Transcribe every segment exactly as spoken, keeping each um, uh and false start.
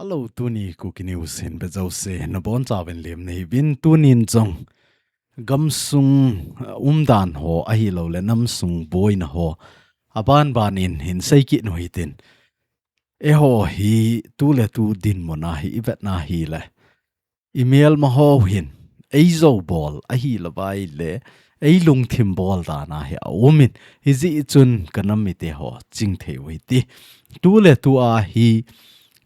Hello, tuni Kuki News hin be jouse nabonchauvin lemna hiuvin. Tunin jong gamsung, uh, umdan ho ahilouleh namsung boina ho abanban in hin seikit u hitin. Eiho hi tuletu dinmun a hi ivetna hileh, imelmaho hin eijou bol ahilouva ahileh eilungthim bol dan a hi aumin, hijeh chun kanam mite ho chingthei u hite. Tuletu a hi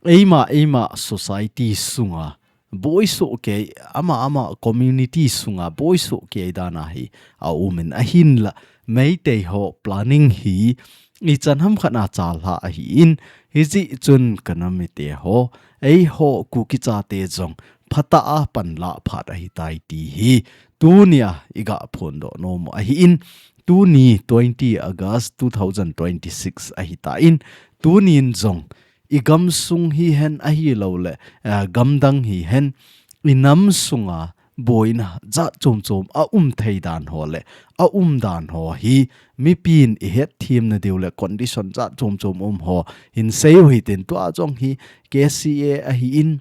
eima eima society sunga boisoh kei, ama ama community sunga boisoh kei dan a hi aumin, ahinlah Meitei ho planning hi ichan hamkhat a chalha ahin, hijeh chun kanam mite ho, eiho Kuki chate jong phatah a panlah phat ahitai ti hi tunia iga phondoh nom u ahin. Tuni twenty August two thousand twenty-six ahitan, tunin jong igamsung hihen ahilouleh, eh, gamdang hihen, inam sunga boina jat chomchom aum thei dan ho leh aumdan ho hi mipin ihetthemna diu leh condition jat chomchom um ho hin sei u hitin. Tua jong hi K C A ahin,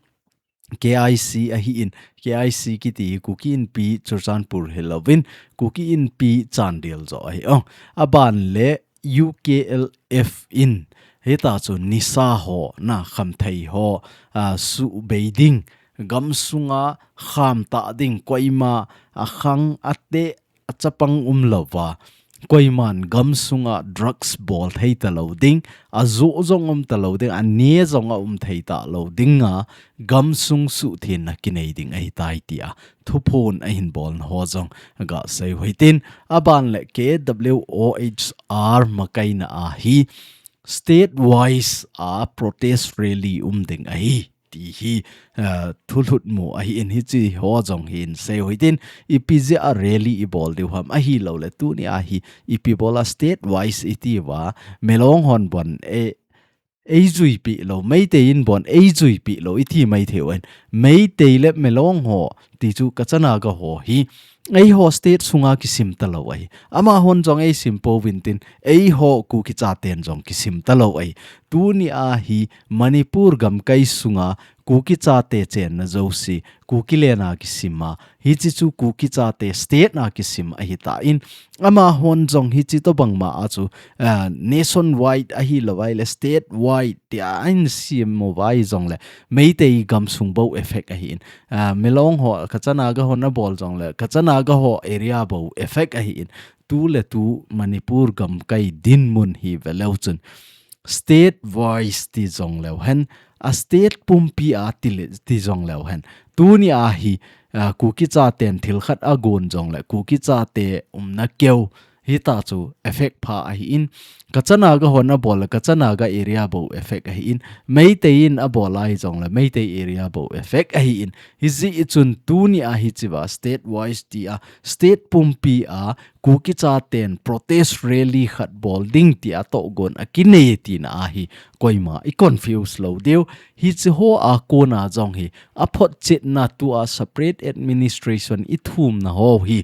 K I C ahin, K I C kiti hi Kuki Inpi Churachandpur hilouvin, Kuki Inpi Chandel joh ahi. Oh, aban leh U K L F in, hita chu nisa ho, na khamthei ho, a, subei ding, gamsunga khamtah ding, koima akhang ateh achapang umlouva, koiman gamsunga drugs bol thei talou ding, ajoh jong um talou ding, ane jong aum thei talou dinga, gamsung suhthenna kinei ding ahitai tia thuphon ahin bolna ho jong gasei u hitin. Aban leh K W O H R makaina a hi state wise a protest rally um ding ahi ti hi, eh, thulhut mu ahin, hiche ho jong hin sei u hitin. Ipi jeh a rally ibol diu ham ahilouleh tunia hi ipi bol a state wise iti uva, Milong hon bon e, eijuipeh lou, Meitei in bon eijuipeh lou iti maithei uvin. Meitei le Milong ho ti chu Kacha Naga ho hi eiho state sunga kisim talou ahi. Amahon jong eisim pouvin tin, eiho Kuki chaten jong kisim talou ahi. Tunia hi Manipur gamkai sunga Kuki chate chenna jouse Kukiland a kisim a, hiche chu Kuki chate state na kisim ahitan, amahon jong hiche tobang ma a chu, ah, nationwide ahilouva ahileh statewide tia ahin sem uva hijongleh, Meitei gamsung bou effect ahin. Ah, Milong ho, Kacha Naga hon abol jongleh, Kacha Naga ho area bou effect ahin. Tuletu Manipur gamkai dinmun hi veleu chun, state wise ti jongleu hen, a state pumpi a ti le, ti jongleu hen, tunia hi, ah, Kuki chaten thil khat agon jongleh, Kuki chate umna keu hita chu effect pha ahin. Kacha Naga hon abol leh, Kacha Naga area bou effect ahin. Meitei in abol a hijongleh, Meitei area bou effect ahin. Hijeh chun tunia hichea state wise tia, state pumpi a Kuki chaten protest rally khat bol ding tia tohgon akinei tina ahi, koima i confuse lou diu. Hiche ho a kona jong hi, aphotchetna tua separate administration ithumna ho hi,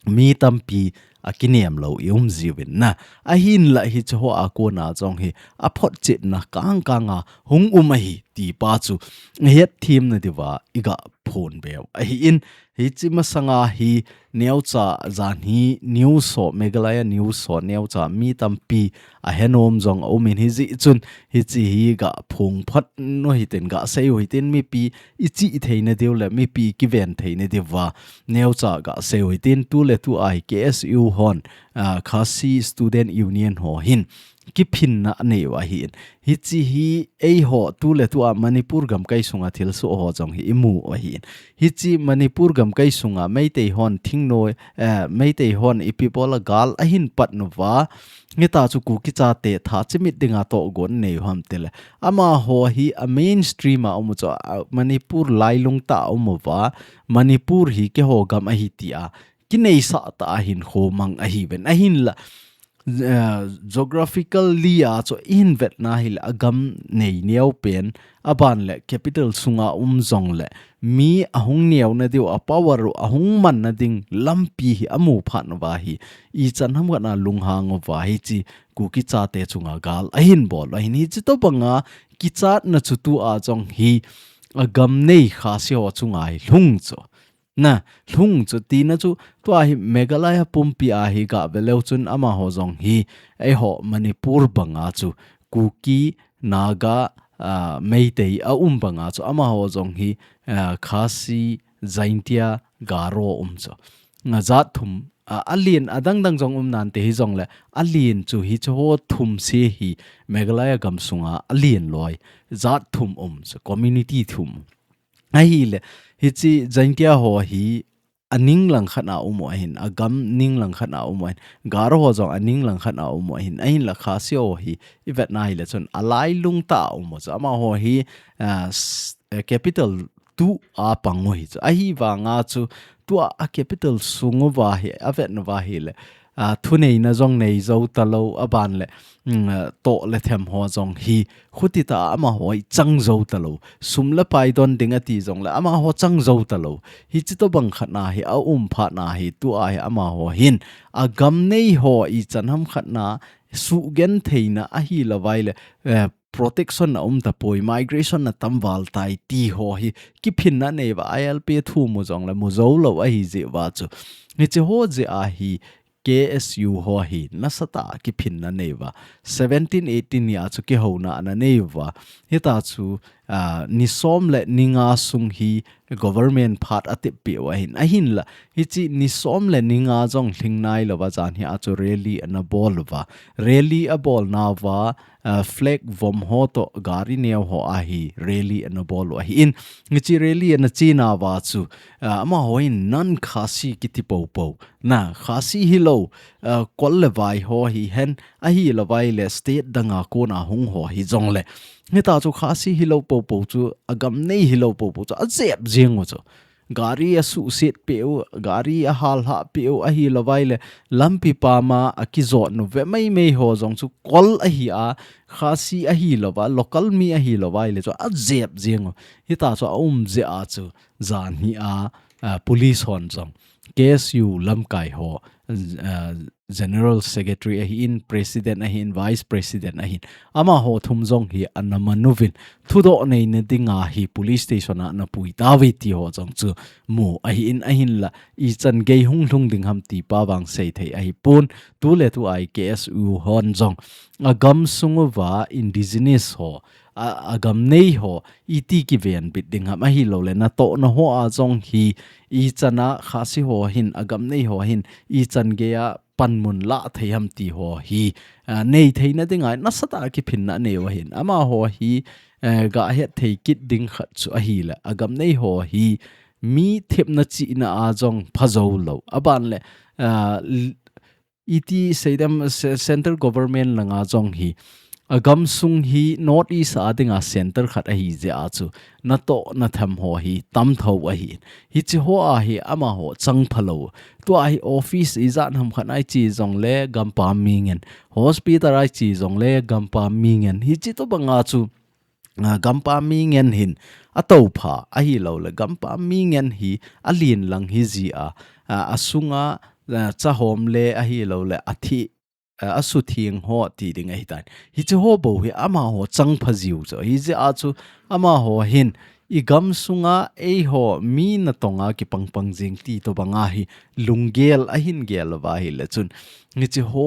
mi tampi akinem lou i um jiuvin na. Ahinlah hiche ho a kona jong hi, aphotchetna kangkanga hung um ahi ti pa chu hetthemna diuva iga phonbe u ahin. Hiche masanga hi neocha janhi news ho, Meghalaya news ho neocha mi tampi ahenom jong aumin, hijeh chun hiche hi ga phongphat u hitin, gasei u hitin, mipi ichih theina diu leh mipi kiven theina diuva neocha gasei u hitin. Tuletu a hi K S U hon, ah, Khasi Student Union ho hin kiphinna anei u ahin. Hiche hi eiho tuletu a Manipur gamkai sunga thilsoh ho jong hi imu u ahin. Hiche Manipur gamkai sunga Meitei hon thingnoi, eh, Meitei hon ipi bol a gal ahin pat uva, hita chu Kuki chate tha chimit dinga tohgon anei u ham tileh, amaho hi a mainstream a um u chu, a Manipur lailung tah a um uva, Manipur hi keiho gam ahi tia kineisah tah a hinkho mang ahiuvin. Ahinlah eh, geographically a chu i hin vetna hile agam nei neo pen, aban le capital sunga um jongle mi ahung neona diu, a power u ahung manna ding lampi hi amu phat uva hi, ichan hamkhat a lunghang uva hiche Kuki chate chunga gal ahin bol u ahin, hiche tobanga kichatna chu tua jong hi agam nei Khasi ho chunga hi lhung chu. Na, lhung chu tina chu, tua hi Meghalaya pumpi a hi gah ve leu chun amaho jong hi, eiho Manipur banga chu, Kuki, Naga, ah, Meitei a um banga chu, amaho jong hi, ah, Khasi, Jaintia, Garo um chu. Nga jat thum, ah, alen adang dang jong um nante hijongle, alen chu hiche ho thum se hi Meghalaya gam sunga alen loi, jat thum um chu, community thum. Ahile, hiche Jaintia ho hi aning langkhat a um u ahin, agam ning langkhat a um u ahin, Garo ho jong aning langkhat a um u ahin, ahinla Khasi ho hi i vetna hile chun alailung tah a um u chu, amaho hi, ah, s-, eh, capital two a pang u hi chu. Ahivanga chu tua a capital sung uva hi, avet uva hile, ah, thuneina jong nei jou talou, aban le, mm, ah, toh le them ho jong hi, khuti tah a amaho hi chang jou talou, sum le pai don ding ati jongle amaho chang jou talou. Hiche tobang khat na hi a um phat na hi, tua hi amaho hin, agam nei ho ichan hamkhat na, suhgentheina ahilou vai le, eh, protection a um tapoi, migration a tam val tai ti ho hi, kiphinna nei uva, I L P thu mu jongle mu jou lou ahi jeh uva chu. Hiche ho jeh a hi, K S U ho hi nasatah a kiphinna nei uva, seventeen eighteen ni a chu kihouna ana nei uva. Hita chu, ah, ni som le ni nga sung hi government phat atep peh u ahin, ahinla, hiche ni som le ni nga jong lhing nailouva jan hi a chu rally ana bol uva. Rally abolna uva, ah, flag vom ho toh gari neo ho a hi rally ana bol u ahin. Hiche rally ana chena uva chu, ah, amaho in non-Khasi kiti poupou, na, Khasi hilou, ah, kol le vai ho hihen, ahilou vai le state danga kona hung ho hijongle, hita chu Khasi hilou poupou chu, agam nei hilou poupou chu ajep jeng u chu. Gari asuhset peh u, gari ahal hah peh u, ahilou vai le lampi pama akijot nu ve mai mai ho jong chu kol ahi a, Khasi ahilou va, local mi ahilou vai le chu ajep jeng u. Hita chu a um jeh a chu jan hi a, ah, police hon jong K S U lamkai ho, ah, General Secretary ahin, President ahin, Vice President ahin, amaho thum jong hi ana man uvin, thudoh neina dinga hi police station a ana pui tauve ti ho jong chu mu ahin, ahinla, ichan gei hung lhung ding ham ti pa vang sei thei ahipon, tu le tu a hi K S U hon jong agam sung uva indigenous ho, a, agam nei ho, iti kiven bit ding ham, ahilou le natohna ho a jong hi, ichan a Khasi ho hin, agam nei ho hin, ichan gei a panmun lah thei ham ti ho hi, ah, nei theina dinga nasatah a kiphinna nei u ahin. Amaho hi, eh, gah het thei kit ding khat chu ahile, agam nei ho hi mi thepna chihna a jong pha jou lou. Aban le, ah, l-, iti seidem, ce-, central government langa jong hi, agam sung hi North East a dinga center khat ahi jeh a chu, natoh nathem ho hi tam tho ahi. Hiche ho a hi amaho chang phalou. Tua hi office ijat ham khat a iche jongle gampam mi ngen. Hospital a iche jongle gampam mi ngen. Hiche tobanga chu, ah, gampam mi ngen hin atoupha ahilou le, gampam mi ngen hi alen lang hi jeh a, ah, asunga, ah, chahom le ahilou le, athi, ah, asutheng ho ti ding ahitan. Hiche ho bou hi amaho chang pha jiu chu. Hijeh a chu amaho hin igam sunga eiho mi natonga kipang pang jing ti tobanga hi lunggel ahin gel uva hile chun, hiche ho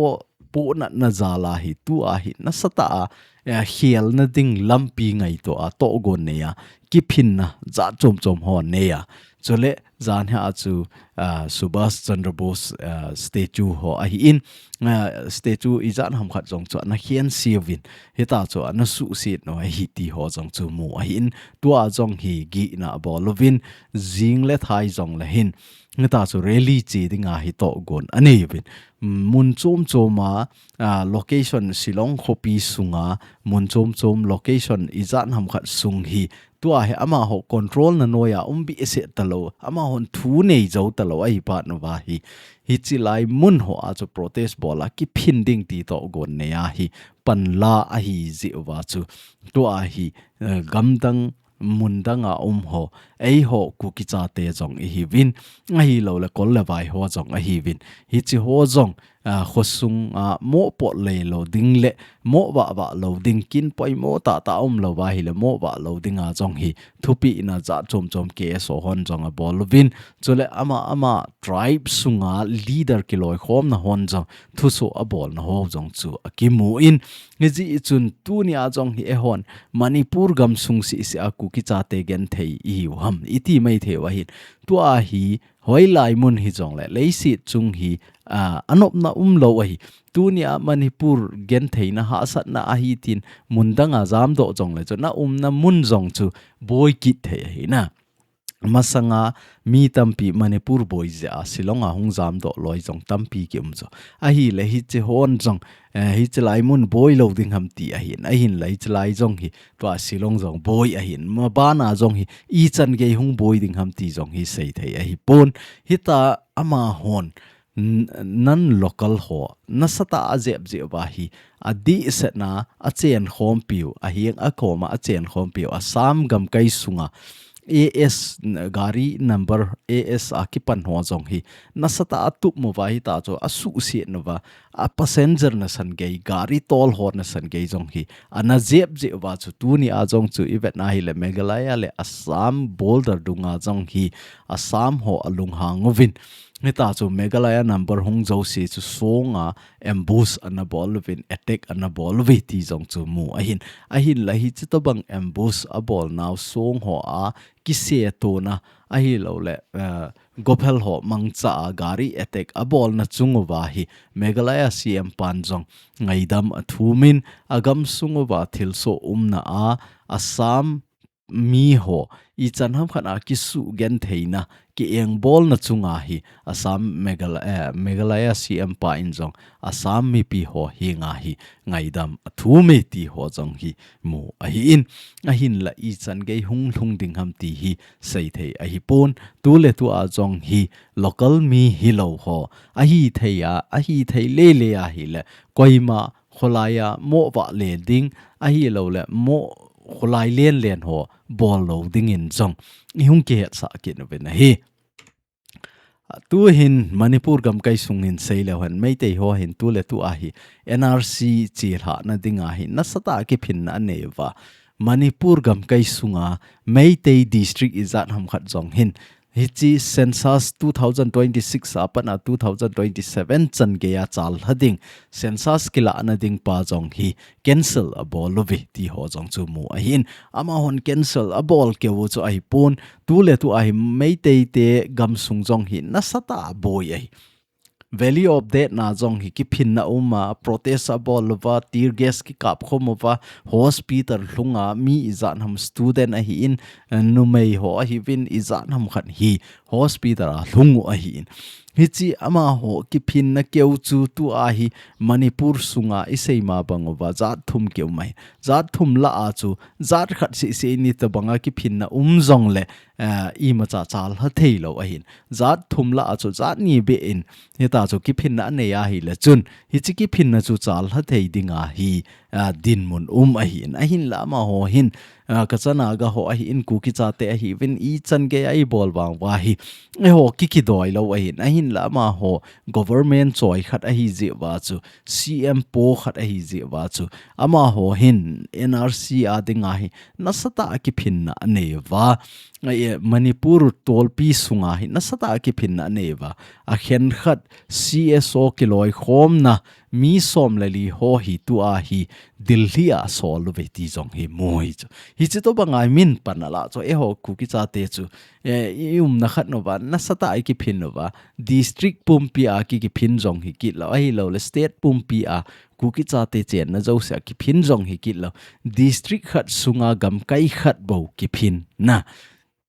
pohnatna jal a hi tua hi nasatah a, eh, khelna ding lampi ngaito a, tohgon nei a, kiphinna jat chom chom ho nei a. Chule jan hi a chu, ah, Subhas Chandra Bose, ah, statue ho ahin, ah, statue ijat ham khat jong chu ana khense uvin, hita chu ana suhset u ahi ti ho jong chu mu ahin, tua jong hi gihna abol uvin, jing le thai jongle hin, hita chu rally che dinga hi tohgon anei uvin. Mun chom chom a, ah, location Shillong khopi sunga, mun chom chom location ijat ham khat sung hi, tua hi amaho control na noiya um behseh talou, ama hon thu nei jou talou ahi phat uva hi, hichi lai mun ho a chu protest bol a kiphin ding ti toh gon nei a hi panla ahi jeh uva chu, tua hi, eh, gamdang mundang a um ho, eiho Kuki chate jong ihiuvin, ahilou le kol le vai ho jong ahiuvin, hichi ho jong, ah, khosung a mo pot lei lou ding le mo vah vah lou ding, kin poimo tah tah um lou va ahile mo vah lou ding a jong hi thupeh na jat chom chom K S O hon jong abol uvin, chule ama ama tribe sunga leader kiloikhomna hon jong thusoh abolna ho jong chu akimu in, hijeh chun tuni a jong hi eihon Manipur gamsung seh seh a Kuki chate genthei ihiu ham iti mai thei u ahin, tua hi hoilai mun hijongle leiset chung hi, ah, anopna umlou ahi. Tuni a Manipur gentheina hahsatna ahi tin mundang a jamdoh jongle chu na umna mun jong chu boi kit thei ahi na. Masanga mi tampi Manipur boi jeh a Shillong a hung jamdoh loi jong tampi ki um chu. Ahile hichi hon jong, eh, hichi lai mun boi lou ding ham ti ahin. Ahinla hichi lai jong hi tua Shillong jong boi ahin. Mabana jong hi ichan gei hung boi ding ham ti jong hi sei thei ahi pon. Hita amahon n-, non local ho nasatah a ajep jeh uva hi, adih setna a chenkhompiu, aheng akoma a chenkhompiu, Assam gamkai sunga A S n-, gari number A S a kipan ho jong hi nasatah a atup uva hita chu asuhset uva, a passenger nasan gei, gari tol ho nasan gei jong hi ana jep jeh uva chu tuni a jong chu ivet na hile Meghalaya le Assam border dunga jong hi Assam ho alunghang uvin. Hita chu Meghalaya number hung jouse chu songa ambush ana bol uvin, attack ana bol uve ti jong chu mu ahin. Ahinla hichi tobang ambush abol nau song ho a kisetona ahilou le, eh, gophel ho mangcha a gari attack abolna chung uva hi Meghalaya C M pan jong ngaidam athum in, agamsung uva thilsoh umna a Assam mi ho ichan ham khat a kisugentheina, kiengbolna chunga hi Assam Meghala-, eh, Meghalaya C M pa in jong Assam mipi ho henga hi ngaidam athum e ti ho jong hi mu ahin. Ahinla ichan gei hung lhung ding ham ti hi sei thei ahi pon. Tu le tu a jong hi local mi hilou ho, ahithei a, ahithei lele ahile koima kholai a mo vah le ding, ahilou le mo kholai len len ho bol lou dingin jong ihung kihetsah kit uvin ahi. Tuhin Manipur gamkai sungin seileu hen, Meitei ho hin tu le tu a hi N R C chelhahna dinga hi nasatah a kiphinna anei uva. Manipur gamkai sunga Meitei district ijat ham khat jong hin, hichi census two thousand twenty-six a pat a two thousand twenty-seven chan gei a challha ding, census kilahna ding pa jong hi cancel abol uve ti ho jong chu mu ahin. Amahon cancel abol keu chu ahi pon, tu le tu a hi Meitei te gamsung jong hi nasatah a boi ahi. Valley of Death na jong hi kiphinna um a, protest abol uva, tear gas kikap khom uva, hospital lhunga mi ijat ham student ahin, eh, numei ho ahiuvin ijat ham khat hi hospital a lhung u ahin. Hichi amaho kiphinna keu chu tu a hi Manipur sunga isei ma bang uva jat thum kium ahi. Jat thum lah a chu jat khat seh seh in itobanga kiphinna um jongle, eh, imacha challha theilou ahin. Jat thum lah a chu jat ni beh in hita chu kiphinna anei ahile chun hichi kiphinna chu challha thei dinga hi, ah, dinmun um ahin. Ahinla amaho hin, ah, Kacha Naga ho ahin, Kuki chate ahiuvin, ichan gei a ibol vang uva hi eiho kikidoi lou ahin. Ahinla amaho government choi khat ahi jeh uva chu, C M po khat ahi jeh uva chu, amaho hin N R C a dinga hi nasatah a kiphinna anei uva. Eh, Manipur tolpi sunga hi nasatah a kiphinna anei uva. Akhen khat C S O kiloikhomna mi som le li ho hi tu a hi Delhi a asol uve ti jong hi mu hi chu. Hichi tobanga min pan alah chu eiho Kuki chate chu, eh, i umna khat uva nasatah a ikiphin uva, district pumpi a ki, kiphin jong hi kit lou, ahilou le state pumpi a Kuki chate chenna jouse a kiphin jong hi kit lou, district khat sunga gamkai khat bou kiphinna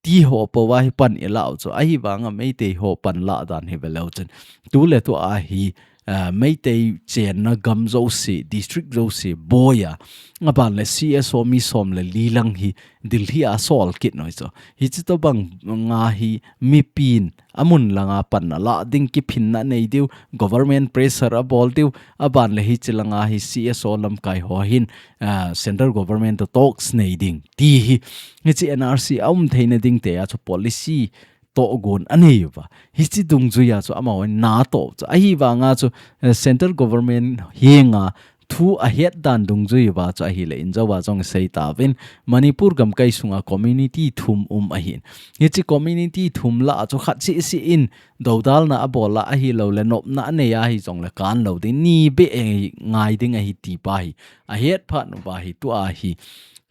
ti ho pou a hi pan ilah u chu, ahivanga Meitei ho pan lah dan hi veleu chun, tu le tu a hi, ah, Meitei chenna gam jouse, district jouse boi a, aban le C S O mi som le li lang hi Delhi a sol kit nau chu. Hichi tobang nga hi mipin amun langa pan ala ding, kiphinna nei diu, government pressure abol diu, aban le hichi langa hi C S O lamkai ho hin, ah, central government to talks nei ding ti hi, hichi N R C a um theina ding tia chu policy tohgon anei uva. Hichi dungjuia chu amahon na toh chu. Ahivanga chu, eh, central government henga thu ahet dan dungjuia chu ahile injouva jong sei tauvin, Manipur gamkai sunga community thum um ahin. Hichi community thum lah a chu khat seh seh in dodalna abol a ahilou le nopna anei ahi jongle kan lou ding, ni beh ngai ding ahi ti pa hi ahet phat uva hi tua hi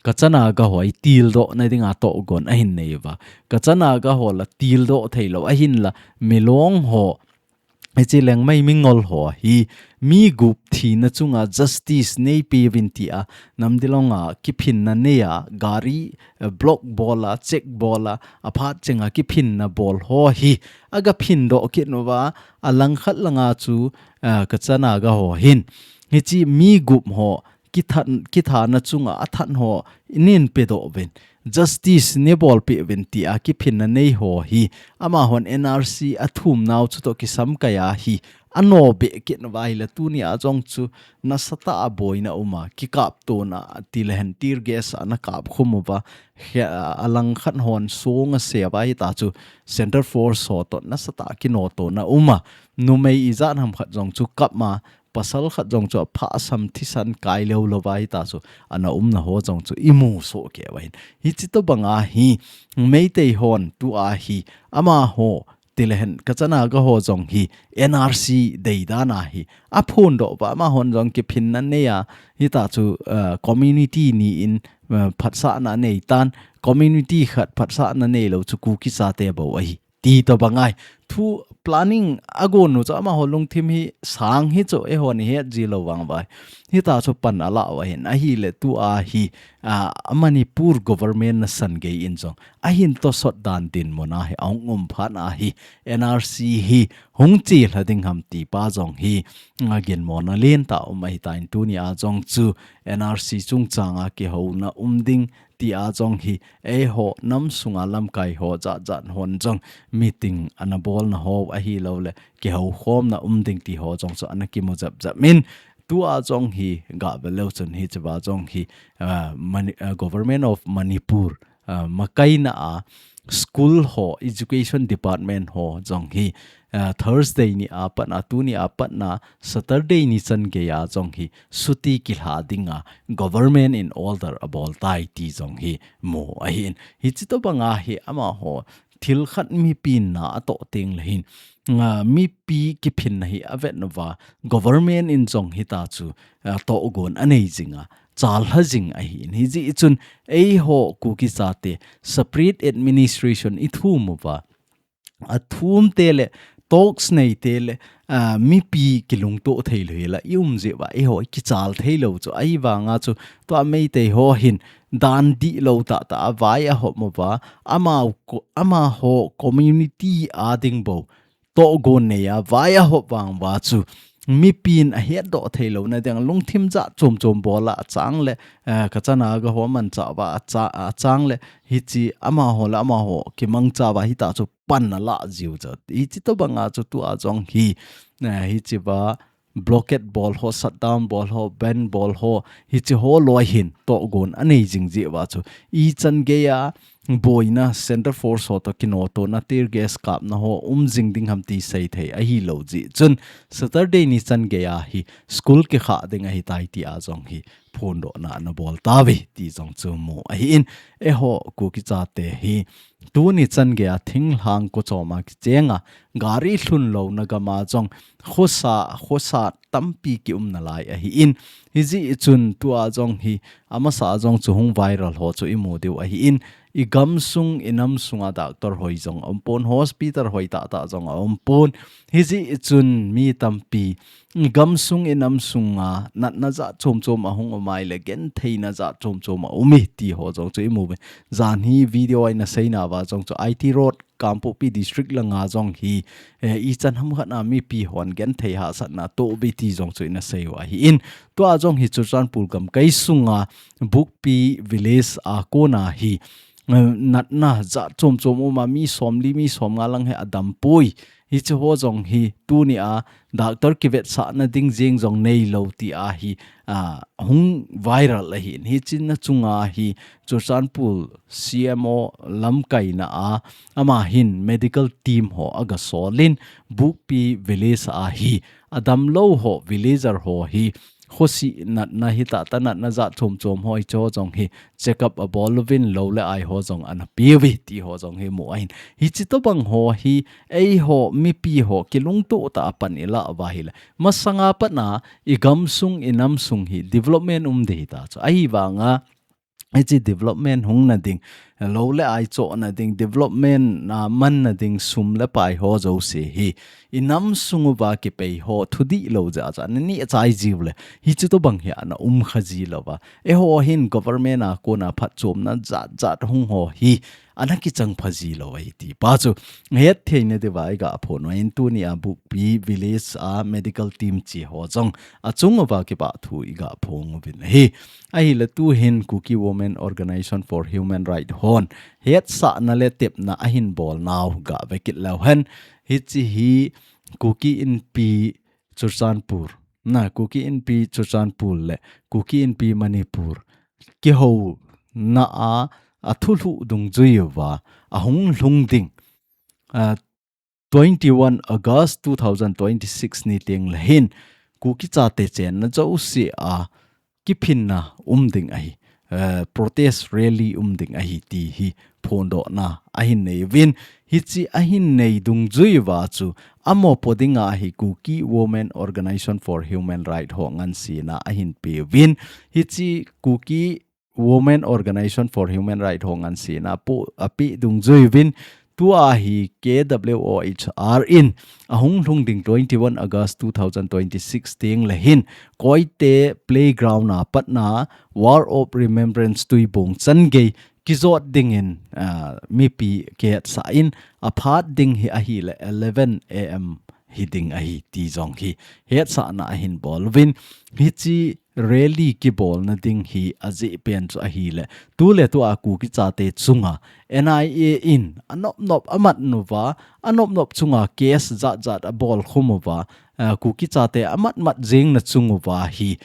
Kacha Naga ho hi tildoh na dinga tohgon ahin nei uva. Kacha Naga ho la tildoh thei lou ahinla Milong ho, hichi Liangmai Mingol ho hi mi gup thina chunga justice neipeuvin tia Namdilong a kiphinna nei a gari, eh, block bol a, check bol a, aphat chenga kiphinna bol ho hi aga phindoh kit uva, alangkhat langa chu, eh, Kacha Naga ho hin hichi mi gup ho kithat, kithana chunga athat ho nein pedoh uvin, justice neibolpeh uvin tia kiphinna nei ho hi amahon N R C athum nau chutoh kisamkai a hi anoh beh kit uva ahile tunia jong chu nasatah a boina uma, kikaptona tile hen tear gas ana kapkhum uva, he, alangkhat hon song ase uva hita chu central force ho toh nasatah a kinohtona uma, numei ijat ham khat jong chu kap ma, pasal khat jong chu aphasam thisan kai lou lou uva hita chu ana umna ho jong chu imu soh kei uva hin. Hichi tobanga hi Meitei hon tua hi amaho tile hen Kacha Naga ho jong hi N R C deidan a hi aphondoh uva, amahon jong kiphinna nei a hita chu, eh, community ni in, eh, phatsahna nei tan, community khat phatsahna nei lou chu Kuki chate bou ahi. Ti tobang ahi. Thu planning agon u chu amaho lungthim hi sang hi chu eihon ihet ji lou vang uva. Hita chu pan ala uva hin. Ahile tua hi, ah, Manipur government nasan gei in jong ahin tosot dan dinmun a hi ahung um phat a hi N R C hi hung chelha ding ham ti pa jong hi, ah, ginmona lentah um ahitan tunia jong chu N R C chungchanga kihouna um ding tia jong hi, eiho nam sunga lamkai ho jat jat hon jong meeting ana bolna ho ahilou le kihoukhomna um ding ti ho jong chu ana kimu jap jap in, tua jong hi gavel leu chun hichea jong hi, ah, Mani-, ah, Government of Manipur, ah, makaina a school ho, education department ho jong hi, ah, Thursday ni a patna, tuni a patna, Saturday ni chan geiya jong hi suti kilha dinga government in order abol tai ti jong hi mu ahin. Hichi tobanga hi amaho thil khat mipin na atoh teng le hin, ah, mipi kiphinna hi avet uva, government in jong hita chu, ah, tohgon anei jinga, chalha jing ahin. Hijeh chun eiho Kuki chate separate administration ithum uva, athum te le, talks nei te le, ah, mipi kilungto thei lou hila, i um jeh uva, eiho kichal thei lou chu, ahivanga chu, tua Meitei ho hin, dan dihlou tahtah a vai ahop uva, amau ko-, amaho community a ding bou tohgon nei a, vai ahop vang uva chu, mipin ahetdoh thei louna ding, lungthim jat chom chom bol a, achang le, eh, Kacha Naga ho manchah uva, acha-, achang le, hichi amaho le amaho kimangcha uva, hita chu pan ala jiu chu. Hichi tobanga chu tua jong hi, eh, hichea blockade bol ho, shutdown bol ho, ban bol ho, hichi ho loi hin tohgon anei jing jeh uva chu. Ichan geiya boina central force ho toh kinohtona tear gas kapna ho um jing ding ham ti seithei ahilou jeh chun Saturday ni chan geiya hi school kikhah ding ahitai tia jong hi phondohna ana bol tauve ti jong chu mu ahin, eiho Kuki chate hi tuni chan geiya thinglhang kochoma kichenga gari lhun louna gama jong khosa, khosa tampi kium nalai ahin, hijeh chun tua jong hi amasa jong chu hung viral ho chu imu diu ahin, i gamsung i namsunga doctor hoi jong a um pon, hospital hoi tah tah jong a um pon. Hijeh chun mi tampi i gamsung i namsunga natna jat chom chom ahung um ahile gentheina jat chom chom a um e ti ho jong chu i mu uve. Jan hi video a ina seina uva jong chu I T Road Kangpokpi District langa jong hi, eh, ichan ham khat a mipi hon genthei hahsatna toh uve ti jong chu ina sei u ahi in. Tua jong hi Churachandpur gamkai sunga Bukpi Village a kona hi, eh, natna jat chom chom um a mi somli mi somnga lang hi adam poi. Hiche ho jong hi tuni a doctor kivetsahna ding jeng jong neilou ti ahi, ah, hung viral ahi in. Hiche na chunga hi Churachandpur C M O lamkaina a ama hin medical team ho aga sol in Bukpi Village a hi adam lou ho, villager ho hi khosi natna hi tah tah natna jat chom chom ho hiche ho jong hi check up abol uvin lou le ai ho jong ana pe uve ti ho jong hi mu ahin. Hiche tobang ho hi eiho mipi ho kilungto tah a pan i lah uva ahile masanga pat a i gamsung i namsung hi development um ding hita chu. Ahivanga hiche development hung na ding, lou le ai chohna ding, development a man na ding sum le pai ho jouse hi i namsung uva kipei ho thudih lou jeh a chu ana neh chai jiu le hiche tobang hi ana um kha ji lou va. Eiho hin government a kona phatchomna jat jat hung ho hi ana kichang pha ji lou ahi ti pa chu het theina diuva i ga phong uva ahin, tuni a Bukpi Village a medical team che ho jong achung uva kipah thu i ga phong uvin ahi. Ahile tu hin Kuki Women Organization for Human Rights hon hetsahna le tepna ahin bol nau ga ve kit leu hen. Hiche hi Kuki Inpi Churachandpur, na Kuki Inpi Churachandpur le Kuki Inpi Manipur kihouna a, a thulhuh dungjui uva ahung lhung ding, ah, twenty-one August two thousand twenty-six ni teng le hin Kuki chate chenna jouse a kiphinna um ding ahi, eh, protest rally um ding ahi ti hi phondohna ahin nei uvin, hiche ahin nei dungjui uva chu amopo dinga hi Kuki Women Organization for Human Rights ho ngansena ahin pe uvin, hiche Kuki Women Organization for Human Rights ho ngansena pu ape dungjui uvin, tua hi K W O H R in ahung lhung ding twenty-one August two thousand twenty-six teng le hin Koite Playground a pat a Wall of Remembrance tuibong changei kijot dingin, ah, mipi kihetsah in aphat ding hi ahile eleven A M hi ding ahi ti jong hi hetsahna ahin bol uvin, hiche rally kibolna ding hi ajeh pen chu ahile tu le tu a Kuki chate chunga N I A in anop nop amat nauva, anop nop chunga case jat jat abol khum uva, ah, Kuki chate amat mat jeng na chung uva hi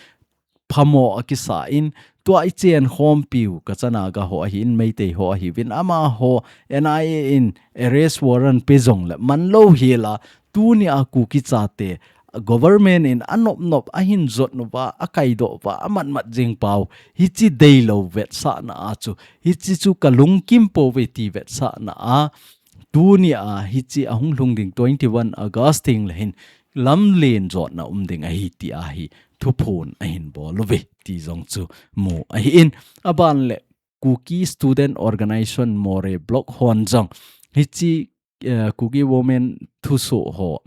phamo akisa in, tua i chen khompiu Kacha Naga ho ahin, Meitei ho ahiuvin, amaho N I A in arrest warrant pe jong le man lou hel a, tuni a Kuki chate government in anop nop ahin jot nauva, akaidoh uva, amat mat jeng pau, hiche deilou vetsahna a chu, hiche chu ka lungkim pouve ti vetsahna a, tuni a hiche ahung lhung ding twenty-one August teng le hin lamlen jotna um ding ahi ti ahi thuphon ahin bol uve ti jong chu mu ahi in, aban le Kuki Student Organization Moreh Block hon jong hiche, eh, Kuki Women thusoh ho,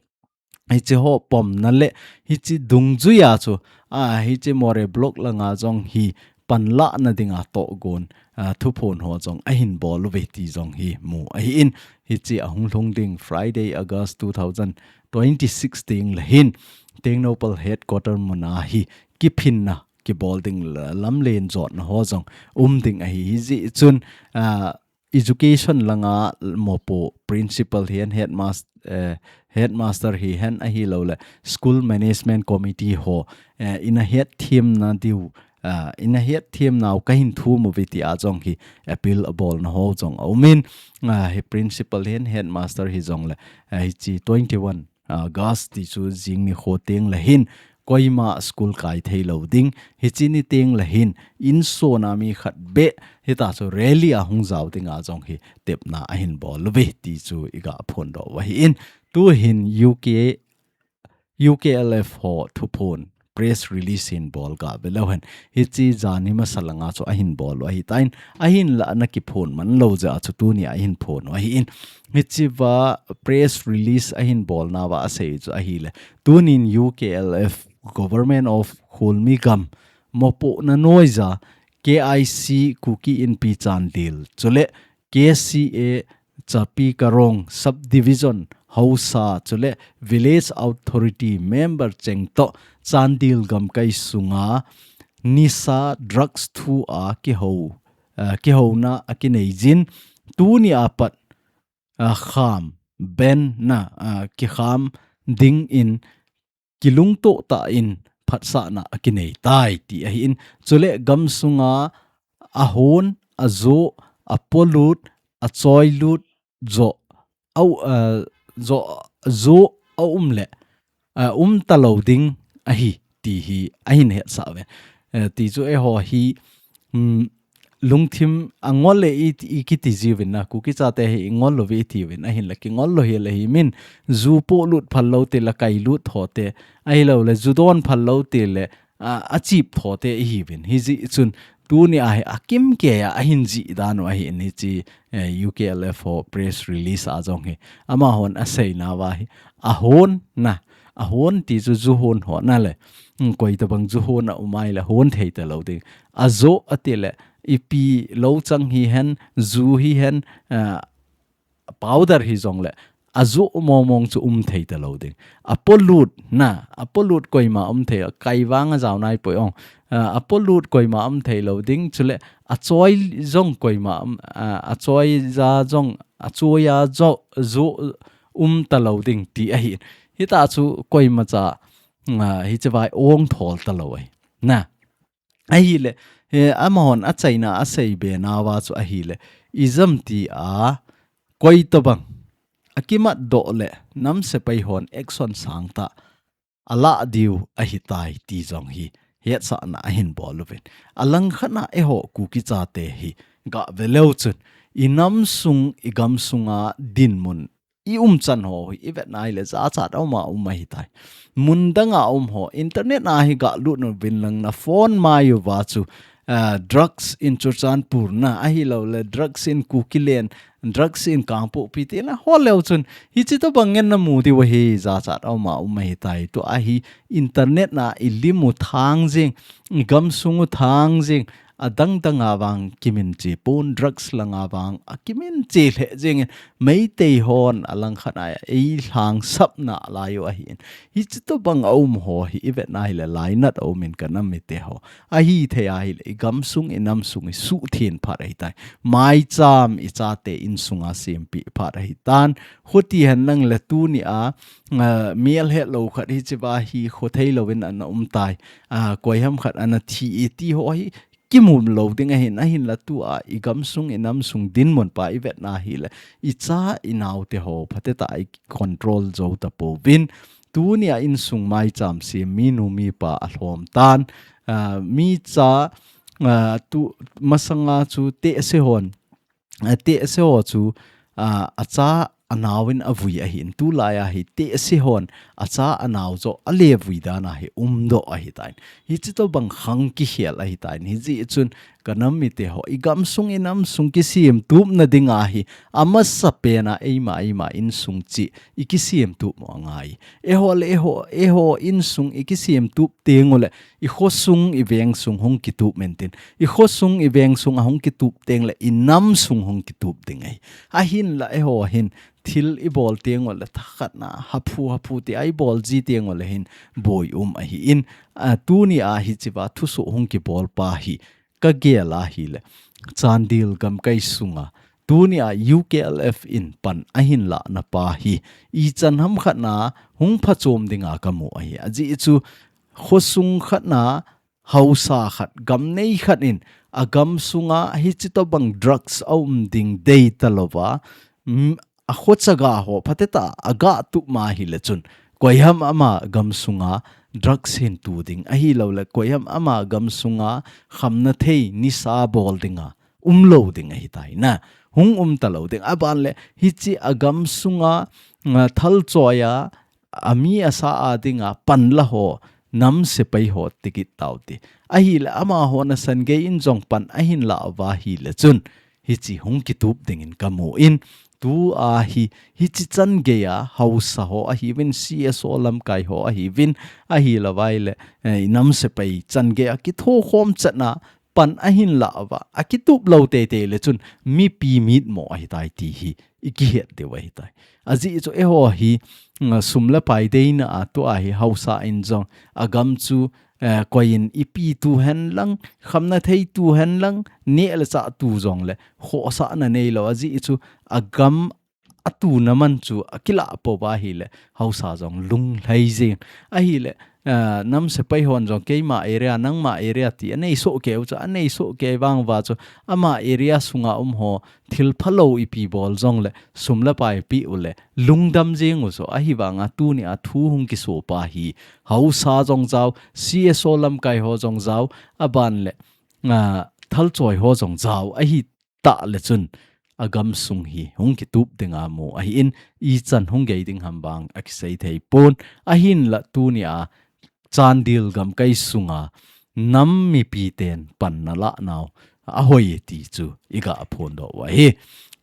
hiche ho pomna le hiche dungjui a chu, a, hiche Moreh Block langa jong hi panlahna dinga tohgon, a, thuphon ho jong ahin bol uve ti jong hi mu ahi in, hiche ahung lhung ding Friday, August two thousand twenty-six teng le hin Tengnoupal headquarter muna hi kiphinna kibol ding la-, lamlen jotna ho jong um ding ahi, hijeh chun, a, education langa mopo principal hihen headmas-, eh, headmaster hihen ahilou le school management committee ho, eh, ina hetthem na diu, ah, ina hetthem nau kahin thum uve ti a jong hi appeal abol na ho jong aum in, ah, hi principal hihen headmaster hijong le, ah, hiche twenty-one August ti chu jing nikho teng le hin koima school kai thei lou ding, hiche ni teng le hin insung a mi khat beh hita chu rally ahung jao dinga jong hi tepna ahin bol uve ti chu i ga phondoh u ahi in, tu hin U K, U K L F ho thuphon press release hin bol ga ve leu hen. Hichi jani masa langa chu ahin bol u ahi tain, ahin la na kiphon man lo ja chu tuni ahin phon u ahi in. Hichi va press release ahin bol na va asei chu ahi le. Tunin U K L F, Government of Hulmi Gam, mopo na noija K I C Kuki Inpi Chandel, chule K C A Chapi Karong Subdivision Hausa, chule Village Authority member cheng to Chandel gamkai sunga nisa drugs thu a kiho, uh, kiho na a kinei jin tuni apat, uh, kham ben na, uh, kikham ding in kilungto ta in phatsahna a kinei tai ti ahi in. Chule gam sunga ahon, ajo, apolut, achoilut, jo, au, uh, jo, jo a um le, uh, um ta lo ding ahi ti hi ahin hetsah ve. Uh, ti chu eiho hi, um, lungthim angol le i, i kiti jiuvin na, Kuki chate hi ingol lo ve i tiuvin, ahin le kingol lo hi le hi min, ju polut phal lo te le kailut tho te, ahi lo le ju don phal lo te le, a, achip tho te ihiuvin. Hiji chun tuni ahi akim ke a ahin ji dan u ahi in hichi, eh, U K L F ho press release a jong hi. Amahon asei na va hi. Ahon na. Ahon ti chu ju hon ho na le. Hmm, koi tabang ju hon a umai le hon thei ta lo ding. Ajo ati le ipi lo chang hi hen, ju hi hen, ah, powder hi jong le, ajo momong chu um thei ta lo ding. Apolut na, apolut koima um thei, kai vang a jao nai poi ong. Ah, apolut koima um thei lo ding, chule achoi jong koima um, ah, achoi ja jong, achoi a jo, jo um ta lo ding ti ahi. Hita chu koima cha, ah, hichi vai ong thol ta lo ahi. Na. Ahi le, he, amahon achaina asei be na va chu ahi le, ijam ti a, koi tabang, akimat doh le, nam sepai hon action sang ta, ala diu ahi tai ti jong hi, hetsahna ahin bol uvin. Alang khat na eiho Kuki chate hi, ga ve leu chun, i nam sung, i gam sunga dinmun, i um chan ho hi, i vet nai le jachat a um a um ahi tai. Mun dang a um ho, internet a hi ga lut nu vin lang na phone mai u va chu, ah, drugs in Churachandpur na, ahi lo le drugs in Kukiland, drugs in Kangpokpi ti na, ho leu chun, hichi tabang ngen na mu diu ahi jachat a um a um ahi tai. Tu ahi internet na i lim u thang jing, i gam sung u thang jing, adang dang a vang kimin che pon drugs lang a vang a kimin che le jing in Meitei hon alang khat a ei lhang sap na lai u ahi in. Hichi tabang a um ho hi i vet nai le lainat a um in ka nam mite ho. Ahi thei ahi le i gam sung i nam sung i suh thin phat ahi tai. Mai cham i chate in sunga sempi phat ahi tan. Khuti hen lang le tuni a, ah, mial het lo khat hichi va hi kho thei lo in ana um tai. Ah, koi ham khat ana thi i ti ho hi kimu lo ding ahin, ahin la tu a, i gam sung, i nam sung dinmun pa i vet na hi le, i cha, i nau te ho, phate ta i control jo ta po vin. Tuni a in sung mai cham si, mi nu, mi pa a hlom tan, ah, mi cha, ah, tu masanga chu te se hon, ah, te se ho chu, ah, a cha a nau in a vui ahi in, tu lai a hi te se hon, a cha a nau jo a le vui dan a hi um doh ahi tain. Hichi tabang khang kikhel ahi tain. Hiji chun ka nam mite ho, i gam sung i nam sung kisem tup na ding a hi, a masa pen a eima, eima in sung chi, i kisem tup mo a ngai. Eiho le eiho, eiho in sung i kisem tup teng u le, i kho sung i veng sung hung kitup men tin. I kho sung i veng sung a hung kitup teng le i nam sung hung kitup ding ahi. Ahin la eiho hin thil i bol teng u le thakhat na haphu haphu ti a i bol ji teng u le hin boi um ahi in, a, tuni a hichi va thusoh hung kibol pa hi ka gel a hi le Chandel gamkai sunga tuni a U K L F in pan ahin la na pa hi i chan ham khat na hung phachom ding a ka mu ahi. Aji chu kho sung khat na hausa khat, gam nei khat in a gam sunga hichi tabang drugs a um ding dei ta lo va, mm, a kho chaga ho, phate ta a ga tup ma hi le chun, koi ham ama gam sunga drugs hin tu ding, ahi lo le koi ham ama gam sunga khamna thei nisa bol ding a um lo ding ahi tai na. Hung um ta lo ding. A ban le hichi a gam sunga, ah, thal choi a, a mi a sa a ding a pan la ho, nam sepai ho tikit tau ti. Ahile amaho nasan gei in jong pan ahin la uva ahile chun hichi hung kitup dingin kamu in, tua hi, hichi chan gei a haosa ho ahiuvin, C S O lamkai ho ahiuvin, ahilou vaile, eh, nam sepai chan gei a kithokhom chan a pan ahin la uva, akitup lou teitei le chun mipi mitmo ahitai ti hi ikihet diu ahitai. Ajeh chu eiho hi, mm, sum le pai deina a tua hi haosa in jong agam chu, eh, koi in ipi tu hen lang, khamna thei tu hen lang, neh le chah tu jong le, khohsahna neilou. Ajeh chu agam atuna man chu akilah pou va ahile, haosa jong lunglhai jing. Ahile, eh, nam sepai hon jong keima area, nangma area ti anei soh kei u chu, anei soh kei vang uva chu, ama area sunga um ho, thil phalou ipi bol jong le, sum le pai pe u le, lungdam jing u chu, ahivang a tuni a thu hung kiso pa hi, haosa jong jao, C S O lamkai ho jong jao, aban le, ah, thalchoi ho jong jao, ahitah le chun, agam sung hi hung kitup ding amu ahin, ichan hung gei ding ham vang akisei thei pon, ahinla tuni a, Chandel gamkai sunga nam mipi ten pan nalah nau ahoi ti chu iga phondoh u ahi.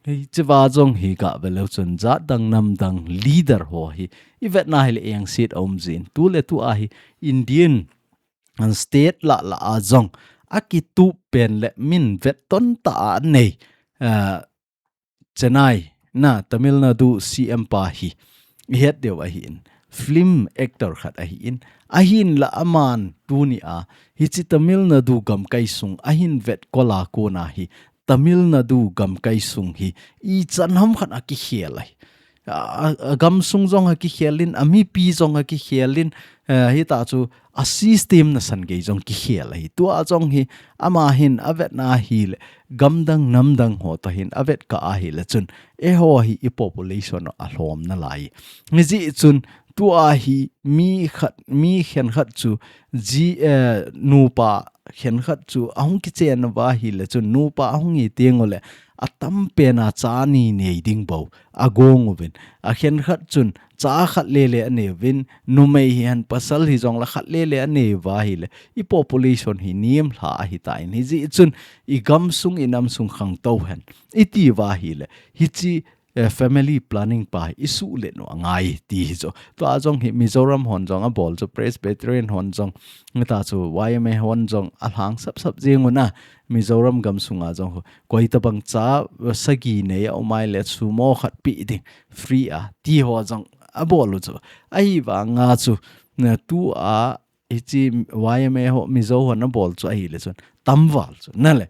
Hichea jong hi gah ve leu chun jat dang nam dang leader ho hi ivetna hile engset aum jin, tu le tu a hi Indian state lah lah a jong akitup pen le min vet ton tah a nei, ah, Chennai, na, Tamil Nadu C M pa hi ihet diu ahin, film actor khat ahin, ahinla aman tuni a hichi Tamil Nadu gamkai sung ahin vetkol a kona hi, Tamil Nadu gamkai sung hi ichan ham khat akikhel ahi. A, a, agam sung jong akikhel in, amipi jong akikhel in, eh, hitah chu a system nasan gei jong kikhel ahi. Tua jong hi ama hin avetna hile, gam dang nam dang ho toh hin avet kah ahile chun, eiho hi i population alhom nalai. Hijeh chun tua hi mi khat, mi khenkhat chu ji, eh, nupa khenkhat chu ahung kichen uva ahile chun, nupa ahung hi teng ule, atam pen a cha ni nei ding bou agong uvin. Akhenkhat chun cha khat lele anei uvin, numei hihen pasal hijong le khat lele anei uva ahile, i population hi nemlha ahitan. Hijeh chun i gamsung i namsung khangtou hen iti uva ahile, hichi, eh, family planning pa hi i suhlet u angai ti hi chu. Tua jong hi Mizoram hon jong abol chu, Presbyterian hon jong, hita chu Y M A hon jong alhang sapsap jeng un a, Mizoram gamsunga jong hu, koitabang cha, eh, sagi nei a um ahile sumo khat pe ding, free a, ti ho jong abol u chu. Ahivanga chu, na, tua hichi Y M A ho, Mizo hon abol chu ahile chun tamval chu, nale.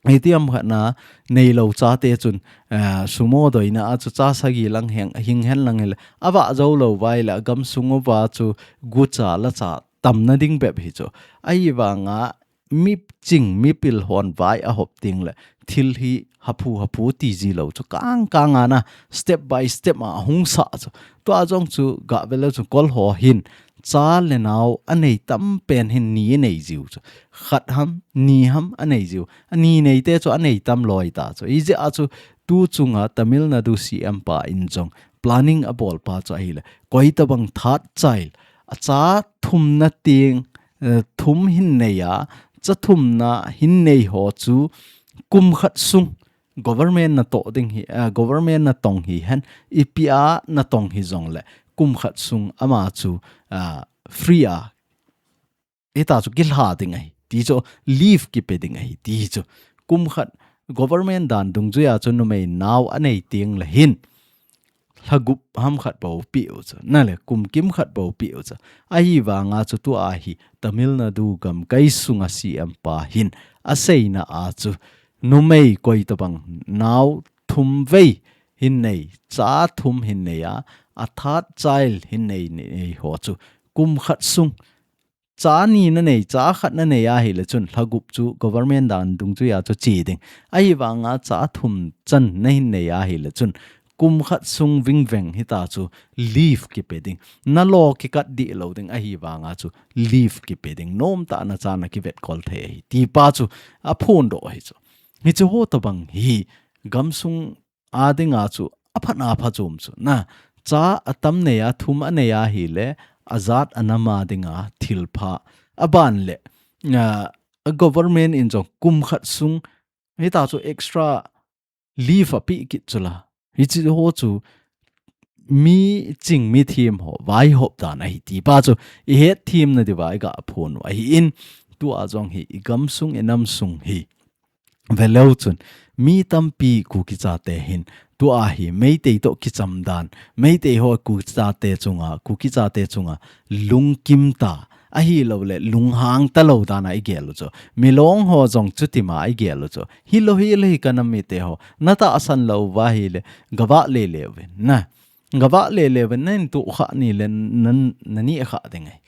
Hiti ham khat na neilou chate chun, eh, sumo doina a chu cha sagi lang heng, hing hen lang hile, avah jou lou uva ahile, agamsung uva chu gucha lacha tamna ding bep hi chu. Ahivanga miching, mipil hon vai ahop teng le, thil hi haphu haphu ti ji lou chu, kang kang a na, step by step a hung sah chu. Tua jong chu gah ve leu chu, kol ho hin cha le nao anei tam pen hin ni anei jiu chu. Khat ham, ni ham anei jiu. Ani neite chu anei tam loi ta chu. Hijeh a chu tu chunga Tamil Nadu C M pa in jong planning abol pa chu ahile, koitabang third child, acha thumna teng, eh, thum hin nei a, cha thumna hin nei ho chu kum khat sung government natoh ding hi, eh, government natong hihen, ipi a natong hijong le, kum khat sung ama chu, ah, free a, hita chu kilha ding ahi ti chu, leave kipe ding ahi ti chu. Kum khat government dan dungjui a chu numei nao anei teng le hin, lha gup ham khat bou pe u chu, nale, kum kim khat bou pe u chu. Ahivanga chu tua hi Tamil Nadu gamkai sunga C M pa hin aseina a chu, numei koitabang nao thum vei hin nei, cha thum hin nei a, a third child hin nei, nei ho chu kum khat sung cha ni nanei, cha khat nanei ahile chun, lha gup chu government dan dungjui a chu che ding. Ahivanga cha thum chan nahin nei ahile chun, kum khat sung vingveng hita chu leave kipe ding. Nalo kikat dih lou ding ahivanga chu leave kipe ding. Nomtah a nacha nakivetkol thei ahi ti pa chu aphondoh ahi chu. Hichu ho tabang hi gamsung a dinga chu aphatna pha chom chu, na, cha atam nei a, thum anei ahile, ajat anam a dinga thilpha, aban le, ah, a government in jong kum khat sung hita chu extra leave apeh kit chu la. Hichi ho chu mi ching mi them ho vaihop dan ahi ti pa chu ihet them na diuva iga phon u ahin, tua jong hi igam sung inam sung hi veleu chun mi tampi Kuki chate hin tua hi Meitei toh kicham dan, Meitei ho Kuki chate chunga, Kuki chate chunga lungkim ta, ahilou le lunghang talou dan a igel u chu. Milong ho jong chutima igel u chu. Hilou, hilou hi kanam mite ho, natahsan lou uva ahile gavah lele uvin na. Gavah lele uvin, nahin tohkha ni le nan, nani kha ding ahi.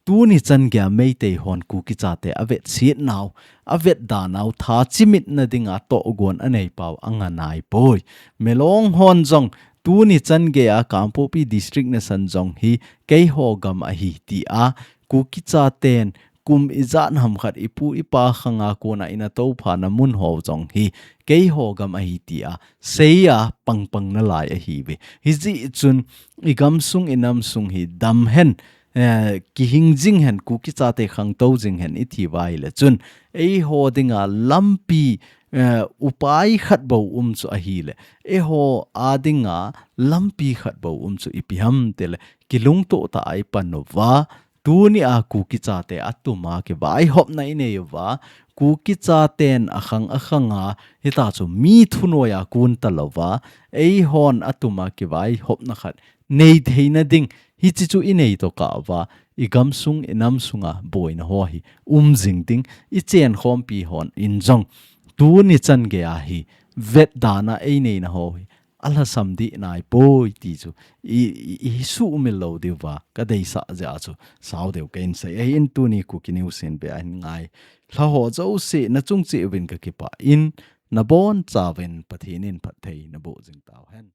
Tuni chan geiya Meitei hon Kuki chate avetset nau, avetda nau, tha chimit na dinga tohgon anei pau anganai poi. Milong hon jong tuni chan geiya Kangpokpi district nasan jong hi keiho gam ahi tia, Kuki chaten kum ijat ham khat ipu ipa khanga kona ina toupha na mun ho jong hi keiho gam ahi tia seiya pangpang nalai ahiuve. Hijeh chun igam sung inam sung hi dam hen, eh, kihing jing hen, Kuki chate khangtou jing hen iti uva ahile chun, eiho dinga lampi, eh, upai khat bou um chu ahile, eiho a dinga lampi khat bou um chu ipi ham tile, kilungtoh tah a ipan uva, tuni a Kuki chate atuma kivaihopna inei uva, Kuki chaten akhang akhanga hita chu mi thunoiya kon talouva, eihon atuma kivaihopna khat nei theina ding, hichi chu inei tokah uva, igam sung inam sunga boina ho hi um jing ding, ichen khompi hon in jong tuni chan geiya hi vetdana eineina ho hi alhasam dih nai poi ti chu i, i, isuhmil lou diuva kadeisah jeh a chu sao deu kahin sei ahin, tuni Kuki News in beh ahin ngailha ho jouse nachung cheh uvin kakipah in, nabonchauvin Pathen in phatthei naboh jing tauhen.